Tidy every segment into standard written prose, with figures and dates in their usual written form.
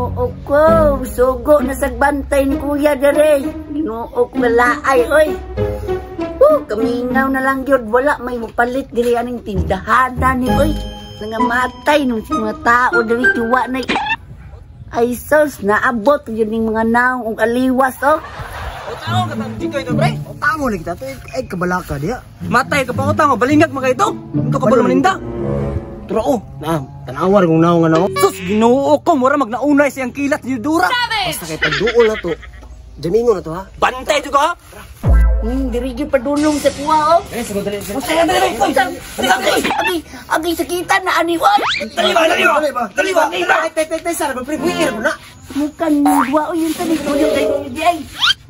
Ginoo ko, sugo na sa bantay ni kuya dere. Ginoo ko laay oy. Oh, kamingaw na lang gyud, wala may mupalit diri aning tindahanan ni oy. Nangamatay nung mga tao diri kiwa na. Ay sus, naabot yun ning mga naong ug aliwas oh. Utang ka tang dito ito, pre. Utang mo lagi tato ay kabalaka diya. Matay ka pa utang ko, balingag mga ito. Ito ka ba maninda? Turo na, tanawar kung naong ano. Sus, Ginoo ko, mura magnaunay siyang kilat ni Dura. Basta kay pagduol na to. Jamingo na to ha. Bantay juga ha. Diri gyud padulong sa kuha oh. Dali, sunod dali. Dali, dali, dali. Agi, agi sakitan na ani oy. Dali ba, dali ba. Dali ba. Dali ba. Tay tay tay sara pre buir mo na. Mukan duwa oy yun tani tuyo kay di ay.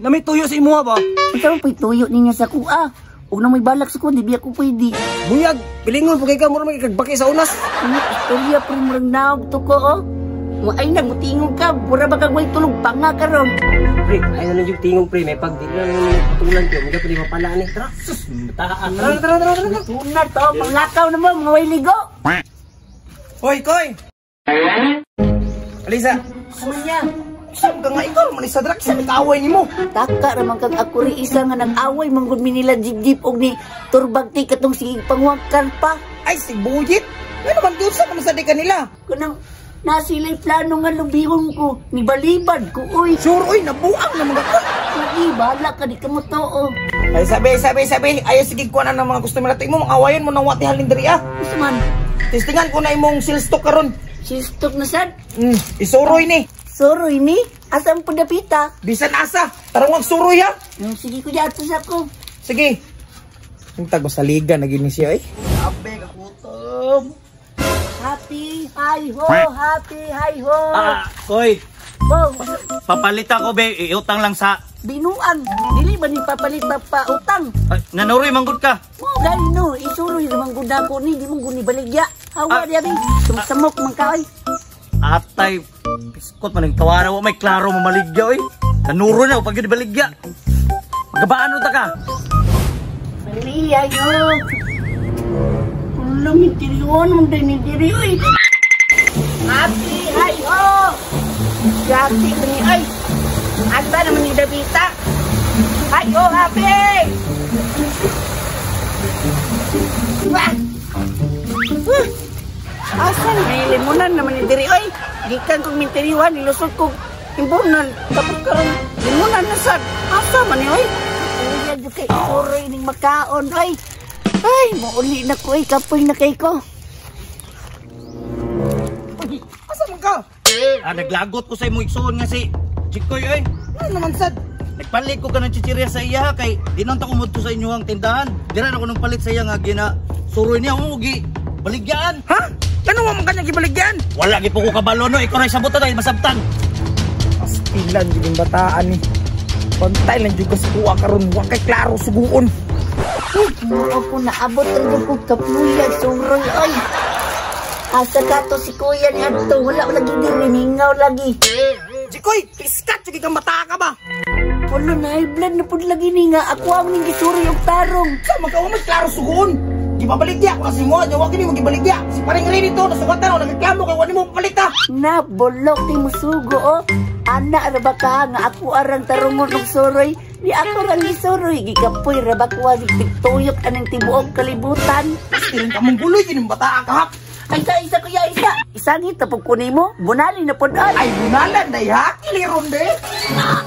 Nami tuyo sa imuha ba? Unsa man po'y tuyo ninyo sa kuha? Ug na may balak sa kuha, di biya ko pwede. Buyag, pilingon po kay ka mura magikagbaki sa unas. Ano, istorya pre murag naog to ko oh. Mo ay nagmutingog ka, mura ba kag way tulog panga karon. Pre, ay na lang yung tingog pre, may pag di na lang patulan ko, mga pwede mapala ni. Tara. Sus, taan. Tara tara tara tara. Tuna to, panglakaw na mo, mga way ligo. Hoy, Koy. Alisa. Ano niya? Saan ka nga ikaw? Manisa drak sa nag-away nimo. Taka ra man kag ako ri isa nga nag-away man gud mi nila jib-jib og ni turbag ti katong sige pangwangkan pa. Ay, si Buyit. Ano man gyud sa man sa di kanila? Kanang nasila'y plano nga lubihon ko, ni balibad ko oy. Sure, oy, nabuang na mga koy. Lagi bahala ka di ka mo to. Ay, sabi, sabi, sabi. Ayaw sige kuha na ng mga customer natin mo. Mga awayan mo nang wati halin diri ah. Gusto man, Testingan ko na imong sales stock karon. sistok na sad. Isuroy ni. Suroy ni, asam po dapita. Bisan asa. Tarong wag suroy ha. Sige ko dyan, sa ko. Sige. Ang tago sa liga na gini siya eh. Abe, kakutom. Happy, hi ho, happy, hi ho. Ah, koy, Oh, papalit ako be, iutang lang sa binuang. Dili ba ni papalit pa pa utang? Ay, nanuroy manggod ka. Mo gani no, isuroy naman gud ako ni, di mo gud ni baligya. Hawa Ah. diya bi, sumsamok man ka oy. Atay, piskot man ang tawara wa may klaro mo maligya oy. Nanuroy na pag yun baligya. Gabaan ta ka. Dali ayo. Ulo mitiryon man day ni diri oy. Happy, hi ho. Gati man ni ay. Asa naman ni Davita? Hi ho, happy. Wah. Wah. Asa ni limunan naman ni diri oy. Gikan kog minteriwan nilusot kog imbunan tapos karon limunan na sad. Asa man ni oy? Kuya jud kay isuroy ning makaon oy. Ay, mauli na ko oy, kapoy na kay ko. Uy, asa man ka? Ah, naglagot ko sa imo igsuon nga si Chikoy oy. Ano naman sad? Nagpalit ko ka ng chichirya sa iya kay di naman ta kumudto sa inyong tindahan. Dira na ko nang palit sa iya nga gina suroy niya mo gi baligyaan. Ha? Ano man kanya gibaligyan? Wala gyud po ko kabalo no, ikaw ra sabot ta masabtan. Pastilan jud yung bataan ni. Bantay lang jud ka sa kuha karon, wa kay klaro suguon. Uy, ginoo ko naabot ang jud ko kapuya suroy oy. Asa ka to si kuya ni adto, wala lagi diri mingaw lagi. Jikoy, piskat jud kang bata ka ba? Wala na high blood na pud lagi ni nga ako ang ning gisuroy og tarong. Sa man ka wa may klaro suguon. Gibabaligya ko kasi mo, wa gini mo gibaligya. Si paring rin ito, nasugatan o nagreklamo kay wa nimo palit ha. Na bolok ni musugo oh. Ana ra ba ka nga ako arang tarungon og suroy? Di ako rang gisuroy, gikapoy ra ba kuha tigtuyok anang tibuok kalibutan. Pastilan ka mong guloy kining bata ka ha. Ay, isa, isa kuya, isa. Isangit na pud ko nimo, bunali na pud ay. Ay bunalan day ha, kiliron de. Ah!